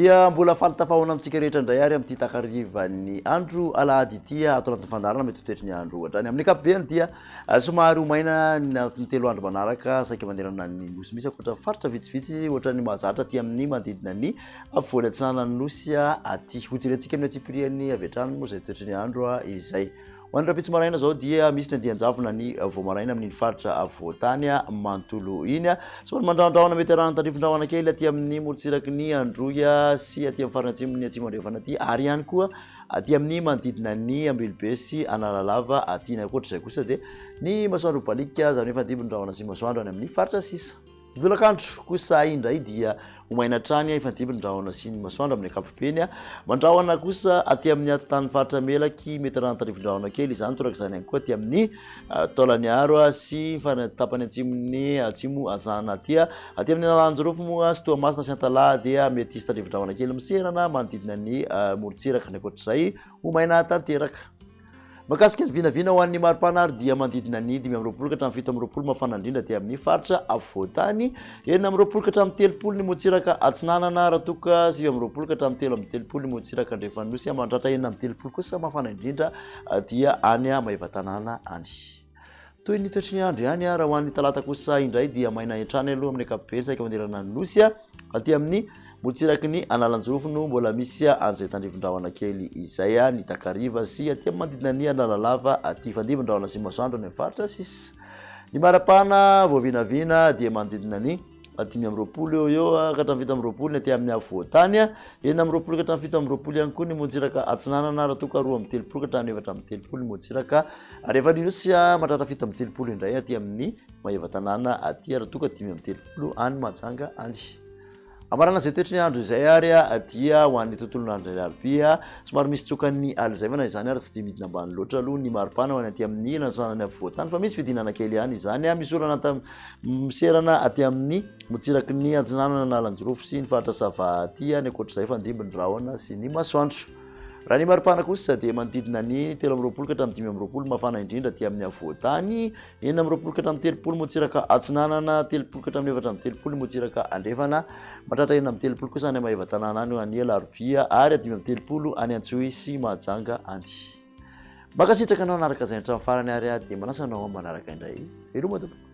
Dia mbola faly tafahaona amintsika rehetra indray ary amin'ity takarivan'ny andro alahady ity ato anatin'ny fandaharana mety ho toetry ny andro hatrany. Amin'ny ankapobeny dia somary ho maina ny anatin'ny telo andro manaraka saika manerana ny nosy misy ankoatra faritra vitsivitsy ohatran'ny mahazatra aty amin'ny manodidina ny afovoany atsinanan'ny nosy aty. Hojerentsika amin'ny antsipiriany avy hatrany moa izay toetry ny andro izay. Ho an'ny rahampitso maraina izao dia misy ny andian-javona ny vao maraina amin'iny faritra afovoan-tany manontolo iny. Somary mandrahondrahona mety arahana tandrifin-drahona kely aty amin'ny morontsiraky ny Androy sy aty amin'ny faritra atsimon'ny Atsimo Andrefana aty ary ihany koa aty amin'ny manodidina ny Ambilobe sy Analalava aty. Ny ankoatra izay kosa dia ny masoandro mibaliaka izany hoe fandimby ny rahona sy masoandro any amin'ny faritra sisa. Ny tolakandro kosa indray dia ho maina hatrany hifandimby ny rahona sy ny masoandro amin'ny ankapobeny. Mandrahona kosa aty amin'ny atitan'ny faritra Melaky, mety rano tandrifin-drahona kely izany, torak'izany ihany koa aty amin'ny Taolaniaro sy tapany atsimon'ny atsimo atsinanana aty. Aty amin'ny Analanjirofo moa sy Toamasina sy Antalaha dia mety hisy tandrifin-drahona kely miserana manodidina ny morontsiraka. Ny ankoatr'izay ho maina tanteraka. Mahakasika ny vinavina ho an'ny maripana ary dia manodidina ny 25 ka hatramin'ny 27 mafana indrindra aty amin'ny faritra afovoan-tany, 26 ka hatramin'ny 30 ny morontsiraka atsinanana raha toa ka 29 ka hatramin'ny 33 ny morontsiraka andrefan'ny nosy, mahatratra 36 kosa mafana indrindra dia any Maevatanàna any. Toy ny toetry ny andro ihany, raha ho an'ny talata kosa indray dia maina hatrany aloha amin'ny ankapobeny saika manerana ny nosy. Aty amin'ny morontsiraky ny Analanjirofo no mbola misy an'izay tandrifin-drahona kely izay, ny takariva sy aty amin'ny manodidina ny Analalava aty. Fandrimbin-drahona sy masoandro any amin'ny faritra sisa. Ny maripana voavinavina dia manodidina ny 25 eo eo ka hatramin'ny 27 ny aty amin'ny afovoan-tany, 26 ka hatramin'ny 27 ihany koa ny morontsiraka atsinanana raha toa ka 32 ka hatramin'ny 34 ny morontsiraka rehefa ny nosy mahatratra 37 indray aty amin'ny Maevatanàna aty raha toa ka 35 any Mahajanga any. Amarana izay toetry ny andro izay ary dia ho an'ny tontolon'andro alarobia somary misy tsokan'ny alizaivana izany ary tsy dia midina ambany loatra aloha ny maripana ho any aty amin'ny ilany sanany afovoan-tany fa misy fidinana kely ihany izany misy orana Miserana aty amin'ny motsiraky ny Antsinanana Analanjirofo sy ny faritra Sava aty any ankoatr'izay fandimby ny rahona sy ny masoandro. Raha ny maripana kosa dia manodidina ny 23 ka hatramin'ny 25 mafana indrindra aty amin'ny afovoan-tany, 26 ka hatramin'ny 30 motsiraka atsinanana, 30 ka hatramin'ny 34 motsiraka andrefana, mahatratra 36 kosa any Maevatanàna any ho an'ny Alarobia ary 35 any Antsohihy sy Mahajanga any. Mankasitraka anao nanaraka izay hatramin'ny farany ary dia manasa anao manaraka indray. Veloma tompoko.